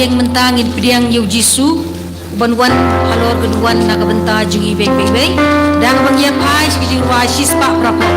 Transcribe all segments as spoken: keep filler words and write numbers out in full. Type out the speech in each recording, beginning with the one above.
Mynta ngin pdiang ïa u Jisu uban wan halor ka duwan na ka bynta jong ngi beit beit beit. Da kaba ngi ïa phai sha ka jingrwai shispah phra phew.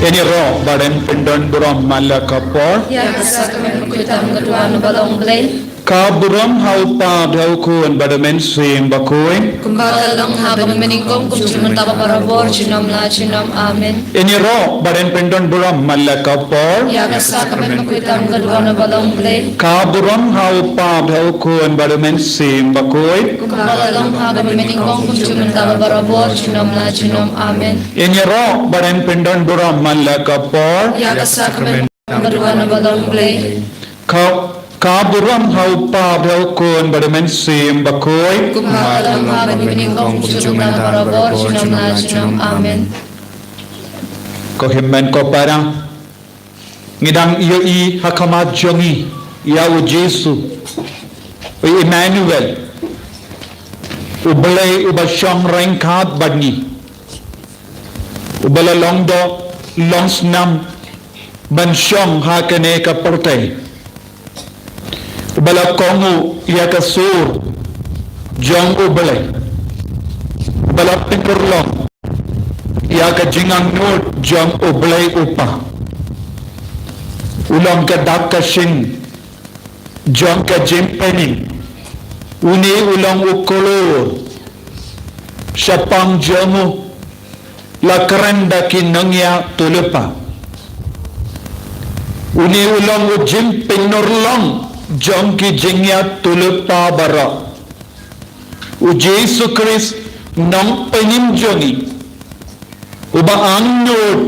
Ngin ïaroh bad ngin pyndon burom man la ka por. Ïa ka sakramen bakhuid tam ka duwan ba long Blei. Ka burom ha u Kpa bad ha u Khun bad u Mynsiem Bakhuid. Kumba ka long ha kaba mynnyngkong, kum junom mynta bad barabor, junom la junom. Amen. Ngin ïaroh bad ngin pyndon burom man la ka por. Ïa ka sakramen bakhuid tam ka duwan ba long Blei. Ka burom ha u Kpa bad ha u Khun bad u Mynsiem Bakhuid. Kumba ka long ha kaba mynnyngkong, kum junom mynta bad barabor, junom la junom. Amen. Ngin ïaroh bad ngin pyndon burom man la ka por. Ïa ka sakramen bakhuid tam ka duwan ba long Blei. Ka, ka burom ha u Kpa bad ha u Khun bad u Mynsiem Bakhuid. Kumba ka long ha kaba mynnyngkong, kum junom mynta bad barabor, junom la junom. Amen. Ko hynmen ko para, ngi dang ïohi ha khmat jong ngi ïa u Jisu, u Immanuel, u Blei uba shong ryngkat bad ngi, uba la long doh long snam ban shong ha kane ka pyrthei, uba la kohnguh ïa ka sur jong u Blei, uba la pynurlong ïa ka jingangnud jong u Blei u Kpa. U long ka dak ka shing jong ka jingpynim. Une u long u kulur. Shaphang jong u la kren da ki nongïathuhlypa. Une u long u jingpynurlong jong ki jingïathuhlypa baroh. U Jisu Khrist, nongpynim jong ngi, uba angnud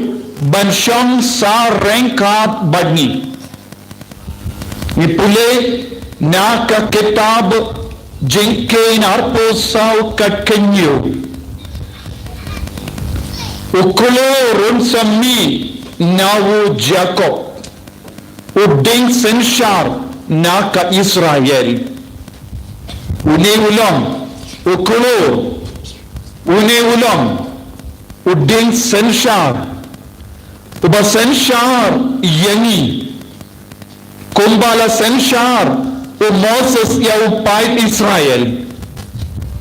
ban shong sah ryngkat bad ngi. Ngi pule na ka kitab Jingkheiñ arphew saw, ka khyndai. U klur un sa mih na u Jakob, u dieng synshar na ka Israel. Une u long u klur, une u long u dieng synshar, uba synshar ïa ngi. Kumba la synshar u Moses ïa u paid Israel.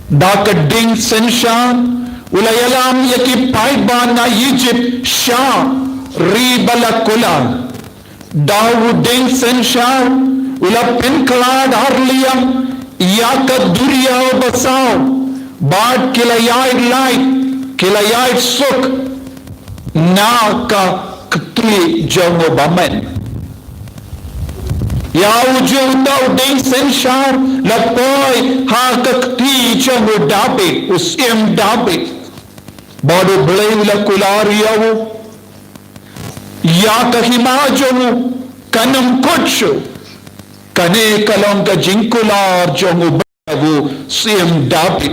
Da ka dieng synshar u la ïalam ïa ki paidbah na Egypt sha ri ba la kular. Da u dieng synshar u la pynkhlad ar liang ïa ka duriaw basaw, bad ki la ïaid lait, ki la ïaid suk na ka kti jong u bymmen. Ïa u juh uta u dieng synshar la poi ha ka kti jong u David, u Syiem David. Bad U Blei u la kular ïa u, ïa ka hima jong u kan ym kut shuh. Kane ka long ka jingkular jong u u Syiem David.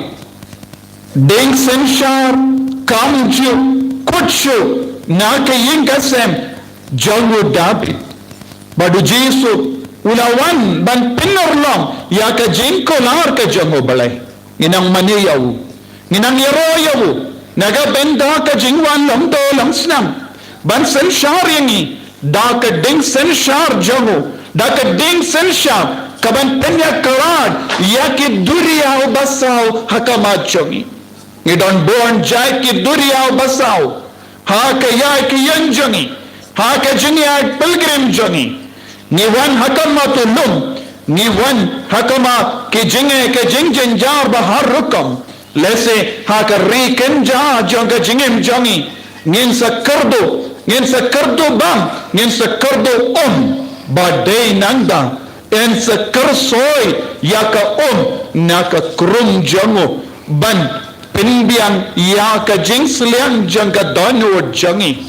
Dieng synshar kam ju kut shuh na ka ïing ka sem jong u David. Bad U Jisu u la wan ban pynurlong ïa ka jingkular ka jong U Blei. Ngi nang mane ïa u, ngi nang ïaroh ïa u na ka bynta ka jingwan long to long snam ban synshar ïa ngi da ka dieng synshar jong u, da ka dieng synshar kaban pynïakhlad ïa ki duriaw basaw ha khmat jong ngi. Ngi don bun jait ki duriaw basaw ha ka ïaid ka ïeng jong ngi, ha ka jingïaid pilgrim jong ngi. Ngi wan ha khmat u lum, ngi wan ha khmat ki jingeh ki jingjynjar ba har rukom. Lehse ha ka ri kynja jong ka jingim jong ngi, ngin sa kyrduh, ngin sa kyrduh bam, ngin sa kyrduh um, ba dei nangta yn sa kyrsoi ïa ka um na ka krum jong u ban pynbiang ïa ka jingsliang jong ka dohnud jong ngi.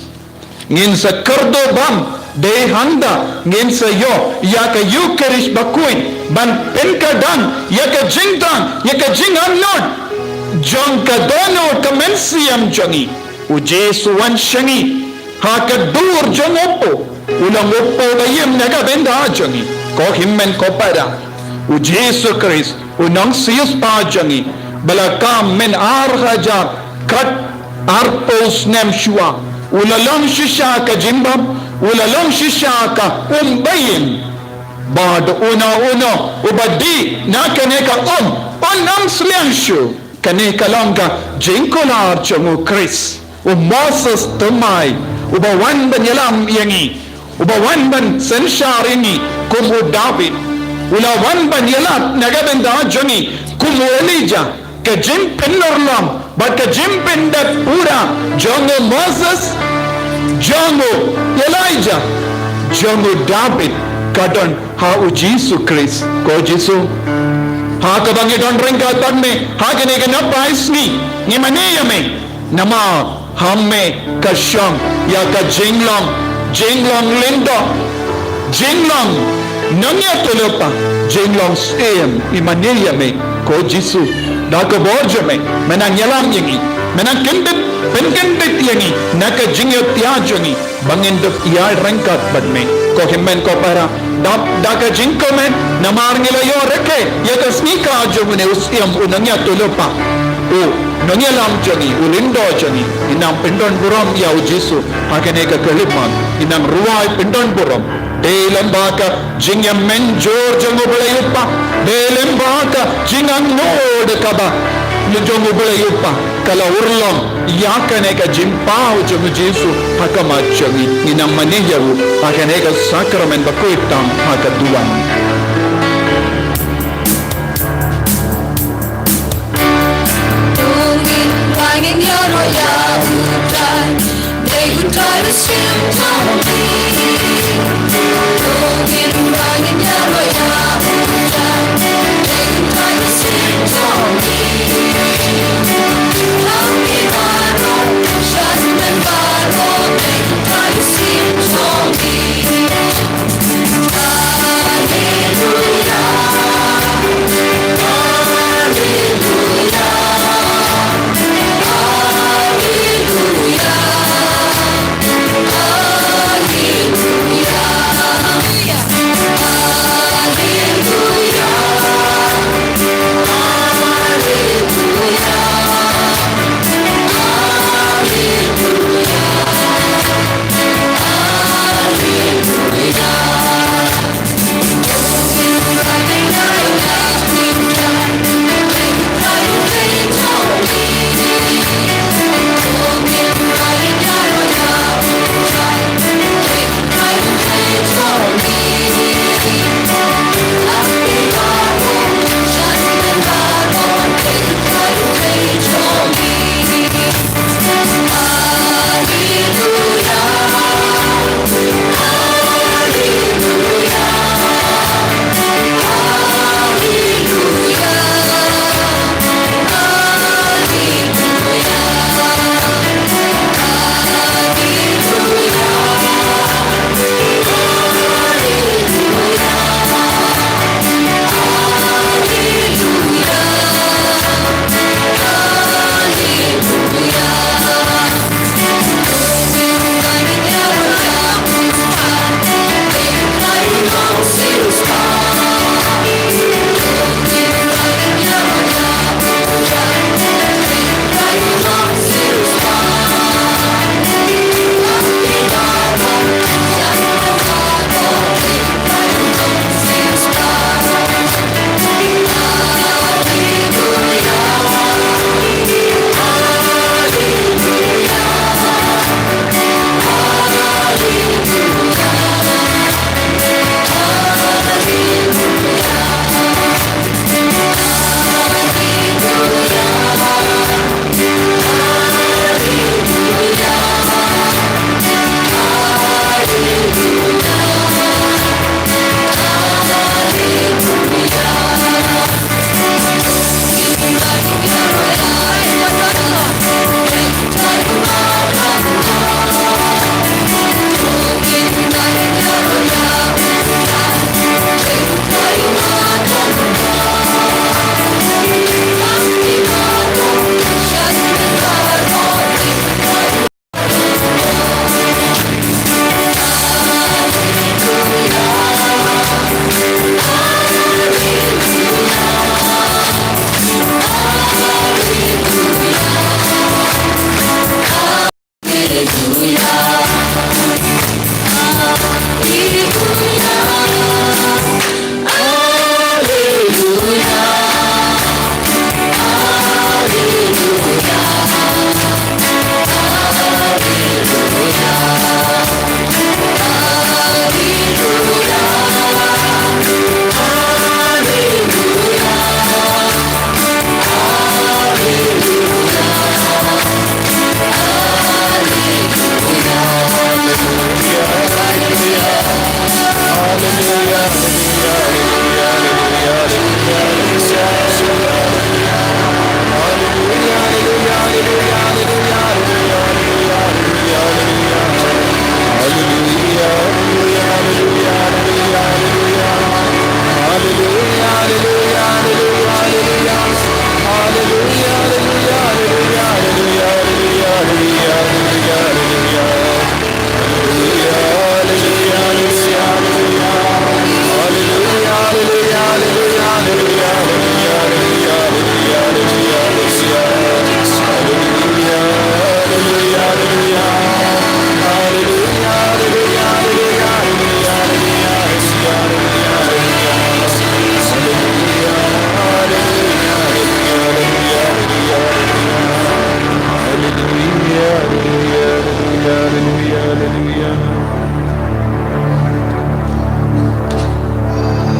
Ngin sa kyrduh bam, dei hangta ngin sa ïoh ïa ka Ïukharist bakhuid ban pynkdang ïa ka jingdang, ïa ka jingangnud jong ka dohnud ka mynsiem jong ngi. U Jisu wan sha ngi ha ka dur jong u Kpa, u long u Kpa ba im na ka bynta jong ngi. Ko hynmen ko para, U Jisu Khrist u nongsiewspah jong ngi ba la kam myn ar hajar khat arphew snem shuwa, u la long shisha ka jingbam, u la long shisha ka um ba im. Bad uno uno uba dih na kane ka um un ym sliang shuh. Kane ka long ka jingkular jong U Khrist. U Moses thymmai uba wan ban ïalam ïa ngi, uba wan ban synshar ïa ngi kum u David, u la wan ban ïalap na ka bynta jong ngi kum u Elijah. Ka jingpynurlong bad ka jingpyndep pura jong u Moses, jong u Elijah, jong u David ka don ha U Jisu Khrist. Ko Jisu, ha kaba ngi don ryngkat bad me ha kane ka napbai sngi, ngi mane ïa me. Namar ha me ka shong ïa ka jinglong, jinglong lyngdoh, jinglong nongïathuhlypa, jinglong syiem. Ngi mane ïa me ko Jisu, da ka bor jong me me nang ïalam ïa ngi, me nang kyndit, pynkyndit ïa ngi na ka jingïatiar jong ngi. Ba ngin dep ïaid ryngkat bad me. Ko hynmen ko para, dap da ka jingkmen, namar ngi la ïoh rakhe ïa ka sngi ka jong une u syiem, u nongïathuhlypa, u nongïalam jong ngi, u lyngdoh jong ngi. Ngi nang pyndon burom ïa U Jisu ha kane ka khyllipmat. Ngi nang rwai pyndon burom. Dei lem bad ka jingïamynjur jong U Blei u Kpa, dei lem bad ka jingangnud kaba jong U Blei u Kpa ka la urlong ïa kane ka jingpaw jong U Jisu ha khmat jong ngi. Ngi nang mane ïa u ha kane ka sakramen bakhuid tam ha ka duwan.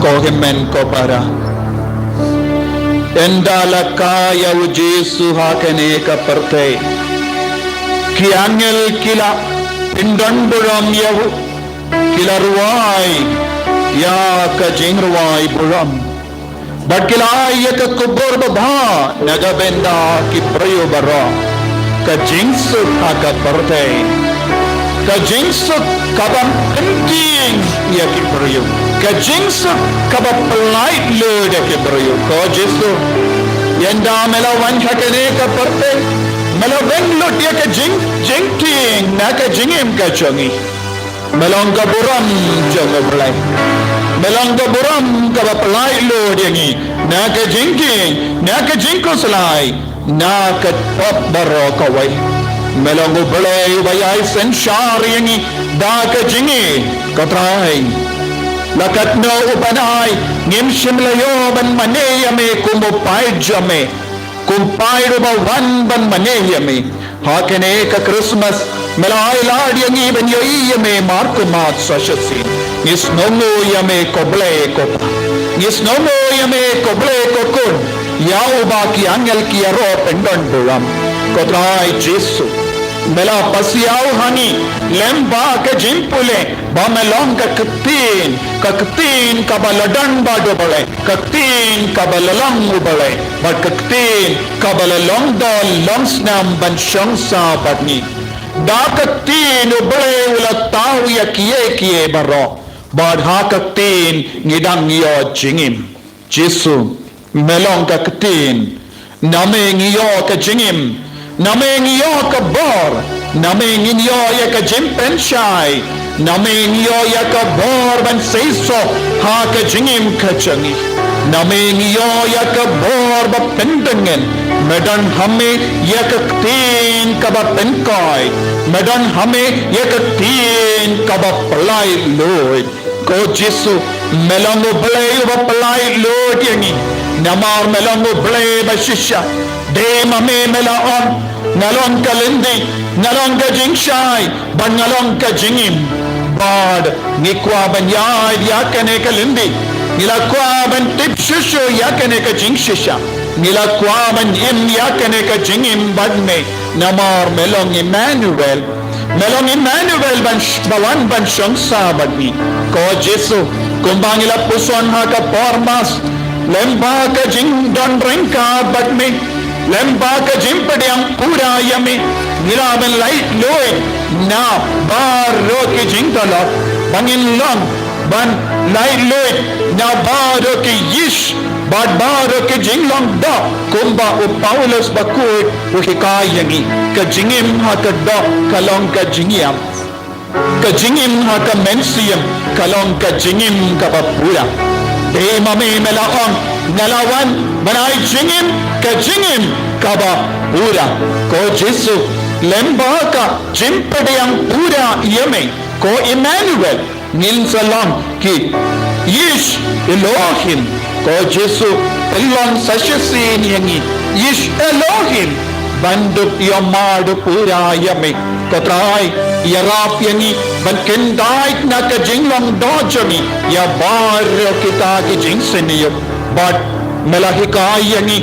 Ko hynmen ko para, ynda la kha ïa u Jisu ha kane ka pyrthei, ki angel ki la pyndon burom ïa u, ki la rwai ïa ka jingrwai burom. Bad ki la ai ïa ka khubor babha na ka bynta ki briew baroh, ka jingsuk ha ka pyrthei, ka jingsuk kaba pyntieng ïa ki briew, ka jingsuk kaba pynlait lut ïa ki briew. Ko Jisu, ynda me la wan ha kane ka pyrthei, me la weng lut ïa ka jing, jingtieng na ka jingim ka jong ngi. Me long ka burom jong U Blei. Me long ka burom kaba pynlait lut ïa ngi na ka jingtieng, na ka jingkhuslai, na ka pop baroh kawei. Me long U Blei uba ïai synshar ïa ngi da ka jingïeit, ko Trai. La katno u bnai ngim shym la ïoh ban mane ïa me kum u paid jong me, kum paid uba wan ban mane ïa me. Ha kane ka Christmas me la ai lad ïa ngi ban ïohi ïa me markhmat sa shisien. Ngi sngewnguh ïa me ko Blei ko Pa. Ngi sngewnguh ïa me ko Blei ko Khun, ïa uba ki angel ki ïaroh pyndon burom. Ko Trai Jisu, me la pasiaw ha ngi lem bad ka jingpule ba me long ka ktien, ka ktien kaba la don bad U Blei, ka ktien kaba la long U Blei, bad ka ktien kaba la long doh long snam ban shong sah bad ngi. Da ka ktien U Blei u la thaw ïa kiei kiei baroh, bad ha ka ktien ngi dang ïoh jingim. Jisu, me long ka ktien. Na me ngi ïoh ka jingim. Na me ngi ïoh ka bor. Na me ngin ïoh ïa ka jingpynshai. Na me ngi ïoh ïa ka bor ban seisoh ha ka jingim ka jong ngi. Na me ngi ïoh ïa ka bor ba pyndengin. Me don ha me ïa ka ktien kaba pynkhuid. Me don ha me ïa ka ktien kaba pyllait. Ko Jisu, me long U Blei uba pyllait lut ïa ngi. Namar me long U Blei ba shisha. Dei ma me me la ong, nga long ka lynti, nga long ka jingshai, bad nga long ka jingim. Bad ngi kwah ban ïaid ïa kane ka lynti. Ngi la kwah ban tip shuh shuh ïa kane ka jingshisha. Ngi la kwah ban im ïa kane ka jingim bad me. Namar me long Emmanuel. Me long Emmanuel ban sh-, ba wan ban shong sah bad ngi. Ko Jisu, kumba ngi la puson ha ka por Mass, lem bad ka jingdon ryngkat bad me, lem bad ka jingpdiang pura ïa me, ngi lah ban laitluid na baroh ki jingdolop, ba ngin long ban laitluid na baroh ki yish bad baroh ki jinglong doh, kumba u Paulus bakhuid u hikai ïa ngi. Ka jingim ha ka doh ka long ka jingïap. Ka jingim ha ka mynsiem ka long ka jingim kaba pura. Dei ma me me la ong, nga la wan ban ai jingim, ka jingim kaba pura. Ko Jisu, lem bad ka jingpdiang pura ïa me, ko Emmanuel, ngin sa long ki yish Elohim. Ko Jisu, pynlong sa shisien ïa ngi yish Elohim, ban dup ïohmad pura ïa me. Ko Trai, ïarap ïa ngi ban kyndait na ka jinglong doh jong ngi ïa baroh kita ki jingsniew. Bad me la hikai ïa ngi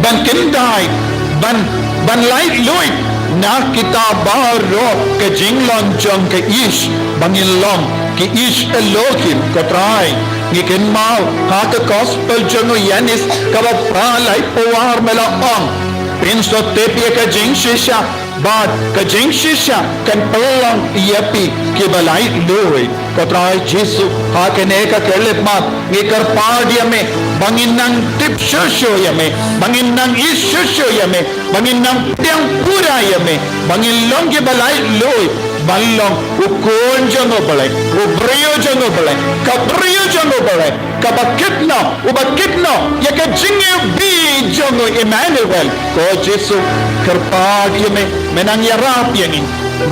ban kyndait, ban, ban laitluid na kita baroh ka jinglong jong ka yish, ba ngin long ki yish Elohim. Ko Trai, ngi kynmaw ha ka Gospel jong u Ïoannis kaba phra, laiphew ar, me la ong, phin sa tip ïa ka jingshisha, bad ka jingshisha kan pynlong ïa phi kiba laitluid. Ko Trai Jisu, ha kane ka Khyllipmat ngi kyrpad ïa me ba ngin nang tip shuh shuh ïa me, ba ngin nang yish shuh shuh ïa me, ba ngin nang pdiang pura ïa me, ba ngin long kiba laitluid ban long u Khun jong u Blei, u briew jong u Blei, ka briew jong u Blei, kaba kit noh, uba kit noh ïa ka jingiwbih jong u Emmanuel. Ko Jisu, kyrpad ïa me, me nang ïarap ïa ngi.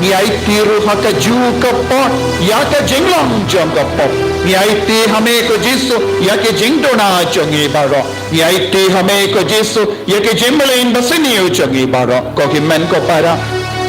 Ngi aiti ruh ha kajuh ka por ïa ka jinglong jong ka pop. Ngi aiti ha me, ko Jisu, ïa ka jingduna jong ngi baroh. Ngi aiti ha me, ko Jisu, ïa ka jingmlien basniew jong ngi baroh. Ko hynmen ko para,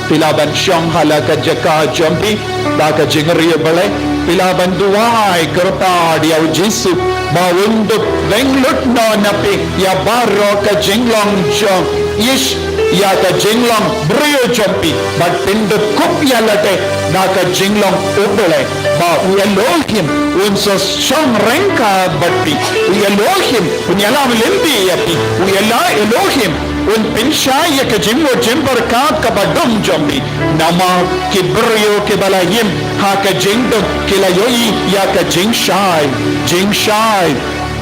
phi lah ban shong ha la ka jaka jong phi da ka jingriewblei. Phi lah ban duwai kyrpad ïa u Jisu ba un dup weng lut noh na phi ïa baroh ka jinglong jong yish, ïa ka jinglong briew jong phi, bad phin dup kup ïa lade da ka jinglong U Blei, ba u Elohim un sa shong ryngkat bad phi. U Elohim un ïalam lynti ïa phi. U Ela-, Elohim un pynshai ïa ka jingmut jingpyrkhat kaba dum jong phi. Namar ki briew kiba la im ha ka jingdum ki la ïohi ïa ka jingshai. Jingshai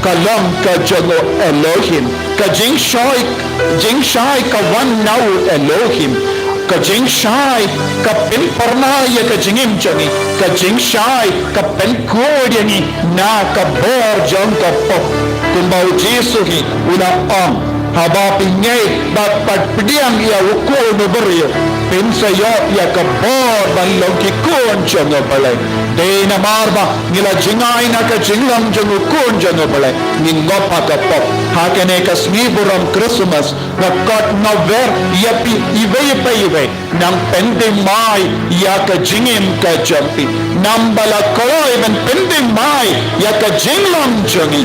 ka long ka jong u Elohim. Ka jingshai, jingshai ka wan na u Elohim. Ka jingshai ka pynpyrkhat ïa ka jingim jong ngi. Ka jingshai ka pynkhuid ïa ngi na ka bor jong ka pop. Kumba u Jisu hi u la ong Haba phi ngeit bad pdiang ïa u Khun u briew, phin sa ïoh ïa ka bor ban long ki khun jong u Blei. Dei namar ba ngi la jngai na ka jinglong jong u Khun jong u Blei, ngi ngop ha ka pop. Ha kane ka sngi burom Christmas, nga khot nga wer ïa phi iwei pa iwei, nang pynthymmai ïa ka jingim ka jong phi. Namar ba la kloi ban pynthymmai ïa ka jinglong jong ngi.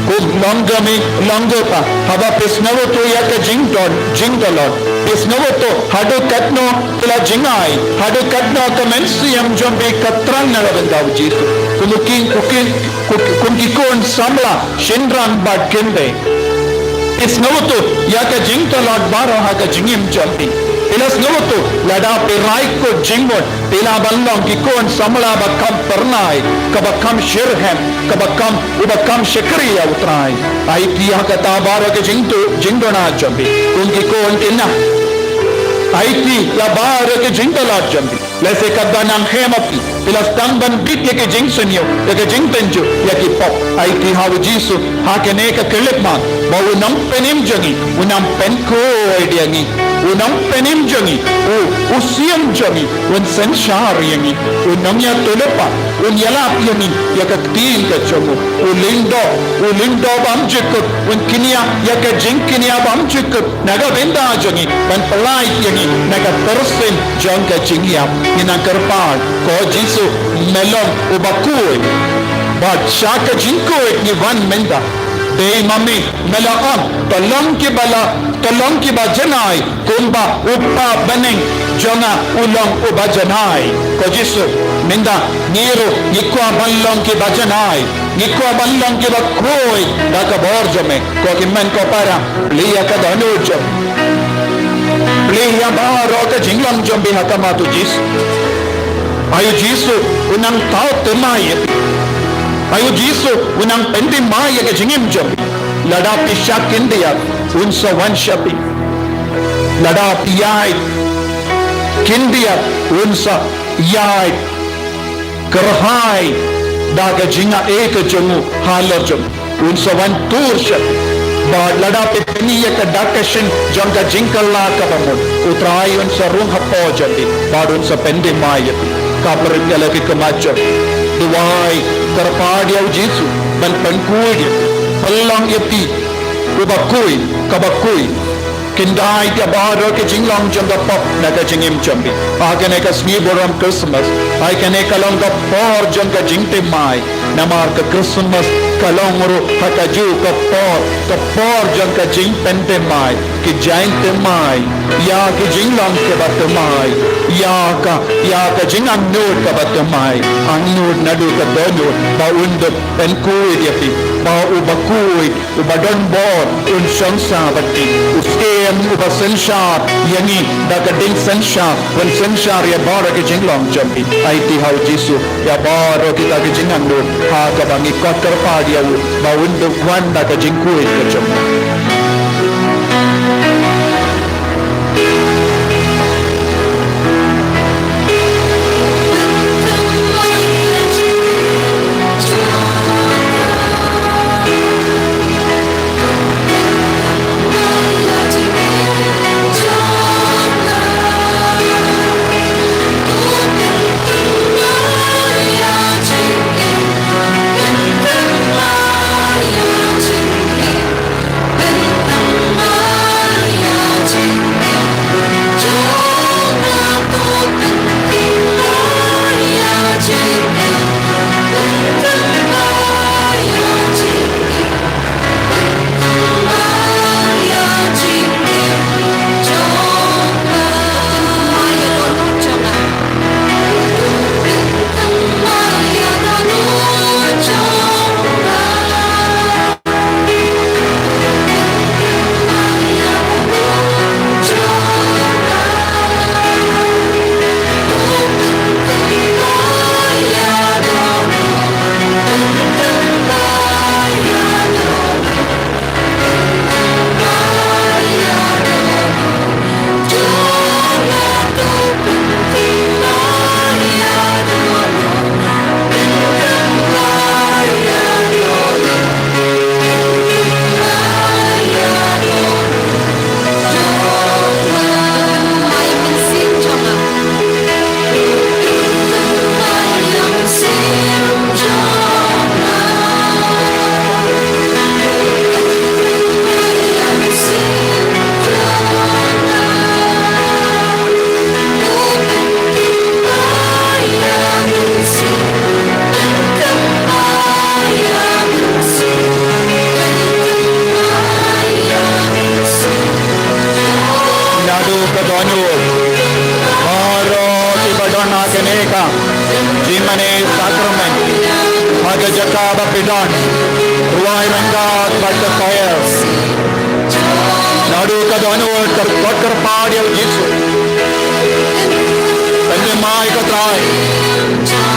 Kum long ka mei, long ka pa, haba phi sngewthuh ïa ka jingdon, jingdon. Phi sngewthuh haduh katno phi la jngai, haduh katno ka mynsiem jong phi ka thrang na ka bynta u Jisu. Kum u king, u king, kum ki khun samla, shynrang bad kynthei. Phi sngewthuh ïa ka jingtlot baroh ha ka jingim jong phi. Phi la sngewthuh lada phi rai kut jingmut, phi lah ban long ki khun samla ba kham phyrnai, kaba kham shitrhem, kaba kham, uba kham shakri ïa u Trai. Aiti ha kata baroh ka jingduh, jingduna jong phi. Kum ki khun khynnah. Aiti ïa baroh ka jingtlot jong phi. Lehse katba nang heh ma phi, phi la sdang ban bit ïa ka jingsniew, ïa ka jingtynjuh ïa ki pop. Aiti ha u Jisu ha kane ka khyllipmat ba u Nongpynim jong ngi un nang pynkhuid ïa ngi. U Nongpynim jong ngi, u, u Syiem jong ngi, un synshar ïa ngi. U Nongïathuhlypa un ïalap ïa ngi ïa ka ktien ka jong u. U Lyngdoh, u Lyngdoh bymjukut un kñia ïa ka jingkñia bymjukut na ka bynta jong ngi, ban pyllait ïa ngi na ka tyrsien jong ka jingïap. Ngi nang kyrpad, ko Jisu, me long uba khuid. Bad sha ka jingkhuid ngi wan mynta. Dei ma me, me la ong, to long kiba la, to long kiba janai, kumba u Kpa bneng jong nga u long uba janai. Ko Jisu, mynta ngi ruh ngi kwah ban long kiba janai. Ngi kwah ban long kiba khuid da ka bor jong me. Ko ki hynmen ko para, plie ïa ka dohnud jong phi. Plie ïa baroh ka jinglong jong phi ha khmat u Jisu. Ai u Jisu un nang thaw thymmai ïa phi. Ai u Jisu un nang pynthymmai ïa ka jingim jong phi. Lada phi shah khyndiat, un sa wan sha phi. Lada phi ïaid khyndiat, un sa ïaid kyrhai da ka jingaiei ka jong u halor jong u. Un sa wan tur sha phi. Bad lada phi pyni ïa ka dak ka shin jong ka jingkylla kaba mut, u Trai un sa rung hapoh jong phi bad un sa pynthymmai ïa phi. Ka pyrkhat ïa la ki khmat jong phi. Duwai, kyrpad ïa u Jisu ban pynkhuid ïa phi. Pynlong ïa phi uba khuid, kaba khuid. Khyndiat ïa baroh ka jinglong jong ka pop na ka jingim jong phi. Ha kane ka sngi burom Christmas, ai kane ka long ka por jong ka jingthymmai. Namar ka Christmas ka long ruh ha kajuh ka por, ka por jong ka jingpynthymmai. Ki jingthymmai ïa ki jinglong kiba thymmai, ïa ka, ïa ka jingangnud kaba thymmai. Angnud naduh ka dohnud ba un da pynkhuid ïa phi, ba uba khuid, uba don bor un shong sah bad phi. U Syiem uba synshar ïa ngi da ka ding synshar, un synshar ïa baroh ki jinglong jong phi. Aiti ha u Jisu ïa baroh kita ki jingangnud ha kaba ngi khot kyrpad ïa u ba un da wan da ka jingkhuid ka jong u. Kane sakramen ha ka jaka ba phi don, rwai ryngkat bad ka choir. Naduh ka dohnud, ka kot kyrpad ïa u Jisu. Pynthymmai ko Trai.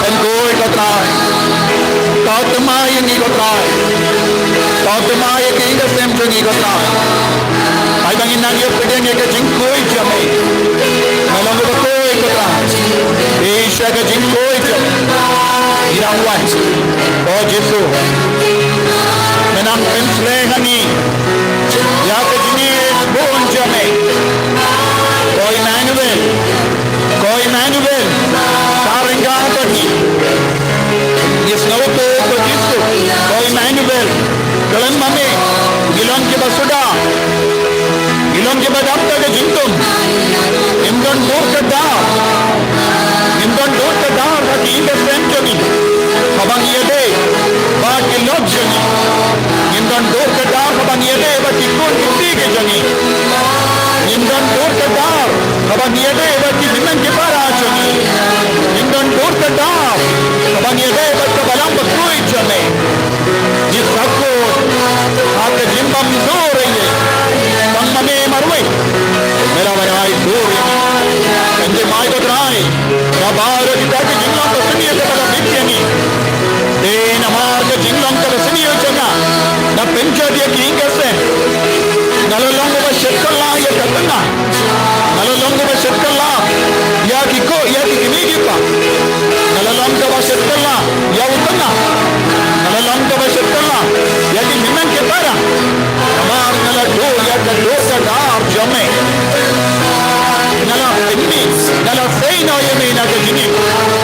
Pynkhuid ko Trai. Tap thymmai ïa ngi ko Trai. Tap thymmai ïa ka ïing ka sem jong ngi ko Trai. Ai ba ngin nang ïa pdiang ïa ka jingkhuid jong me. Nga long uba khuid ko Trai. Phi sha ka jingkhuid jong me. Ngi dang wan. O Jisu. Me nang pynshlei ha ngi ïa ka jingïeit bun jong me. Ko Emmanuel. Ko Emmanuel. Ka ryngkat bad ngi. Ngi sngewthuh ko Jisu. Ko Emmanuel. Khlem ma me ngi long kiba suda. Ngi long kiba dap da ka jingtum. Ngim don dur ka dar. Ngim don dur ka dar ha ki ïing ka sem jong ngi. Haba ngi ïadei bad ki lok jong ngi. Ngim don dur ka dar haba ngi ïadei bad ki khun ki kti ki jong ngi. Ngim don dur ka dar haba ngi ïadei bad ki hynmen ki para jong ngi. Ngim don dur ka dar haba ngi ïadei bad ka balang bakhuid jong me. Ngi sngewthuh ha ka jingbymjukut ïa ngi. Tang ma me marwei me la wan ai dur ïa ngi. Pynthymmai ko Trai. Nabar kita ki jinglong ka sniew kaba la bit ïa ngi. Te namar ka jinglong kaba sniew jong nga, nga pynjot ïa ki ïing ka sem. Nga la long uba shait kylla ïa ka tnga. Nga la long uba shait kylla ïa ki khuid, ïa ki kmie ki kpa. Nga la long uba shait kylla ïa u tnga. Nga la long uba shait kylla ïa ki hynmen ki para. Namar nga la duh ïa ka dur ka dar jong me. Nga la pynmih, nga la sei noh ïa me na ka jingim.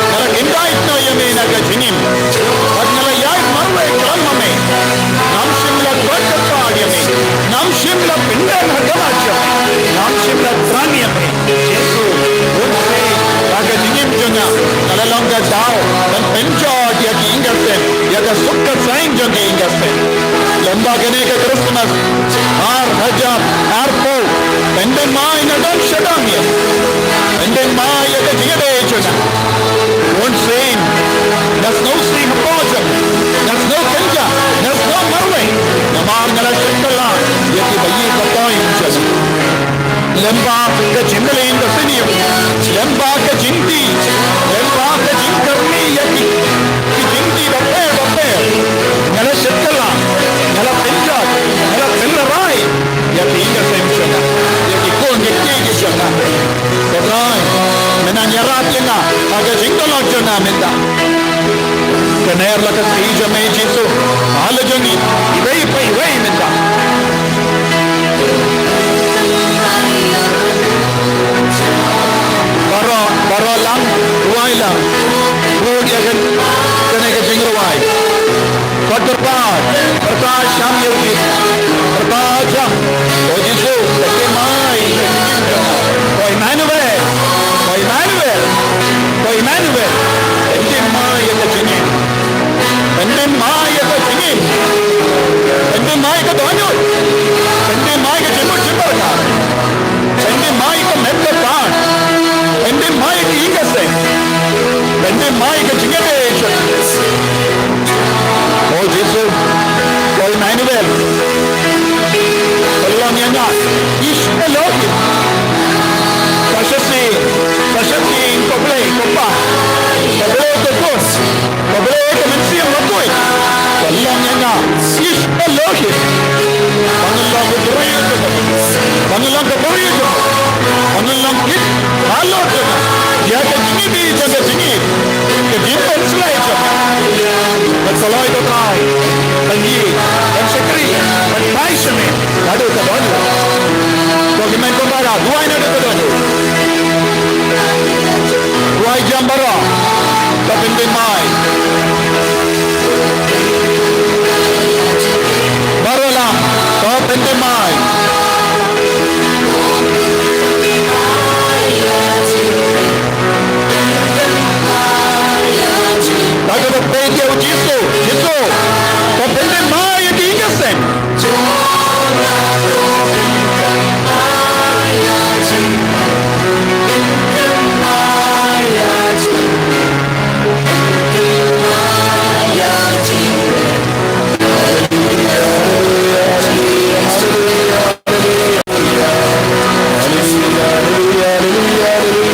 Nga la kyndait noh ïa me na ka jingim. Bad nga la ïaid marwei khlem ma me. Ngam shym la kot kyrpad ïa me. Ngam shym la pyndem ha khmat jong me. Ngam shym la thrang ïa me. Jisu, bun sien ha ka jingim jong nga, nga la long ka daw ban pynjot ïa ki ïing ka sem, ïa ka suk ka saiñ jong ki ïing ka sem. Lem bad kane ka Christmas ar hajar arphew, pynthymmai nga don shadong ïa. Pynthymmai ïa ka jingïadei jong nga. Bun sien nga sngewsih hapoh jong nga, nga sngew kynjah, nga sngew marwei namar nga la shait kylla ïa ki baïeit ba thymmai jong nga. Lem bad ka jingmlien ka sniew, lem bad ka jingdih, lem bad ka jingkyrni ïa ki, ki jingdih bapher bapher. Nga la shait kylla, nga la pynjot, nga la pynlehrain ïa ki ïing ka sem jong nga, ïa ki khun ki kti ki jong nga. Ko Trai, me nang ïarap ïa nga ha ka jingdonkam jong nga mynta. Kane la ka sngi jong me Jisu, ha la jong ngi iwei pa iwei mynta. Baroh, baroh lang, rwai lang. Bud ïa kane ka jingrwai. Kot kyrpad, pyrta sham ïa u Jisu. Pyrta sham, O Jisu, pynthymmai. O Emmanuel, O Emmanuel, O Emmanuel. Pynthymmai ïa ka jingim. Pynthymmai ïa ka jingim. Pynthymmai ka dohnud. Pynthymmai ka jingmut jingpyrkhat. Pynthymmai ka met ka phad. Pynthymmai ka ïing ka sem. Pynthymmai ka jingïadei. O Jisu, O Emmanuel. Pynlong ïa nga, Ish Elohim. Sa shisien, sa shisien, ko Blei, ko Pa. Ko Blei, ko Khun. Ko Blei ka Mynsiem Bakhuid. Pynlong ïa nga, Ish Elohim. Ba ngan long ka briew jong me. Ba ngan long ka briew jong me. Ba ngan long kit halor jong me. Ïa ka jingïadei jong ka jingïeit. Ka jingpynshlei jong me. Ban kloi ko Trai. Ban ïeit. Ban shakri. Ban phai sha me. Naduh ka dohnud. Ko hynmen ko para, duwai naduh ka dohnud. Duwai jam baroh.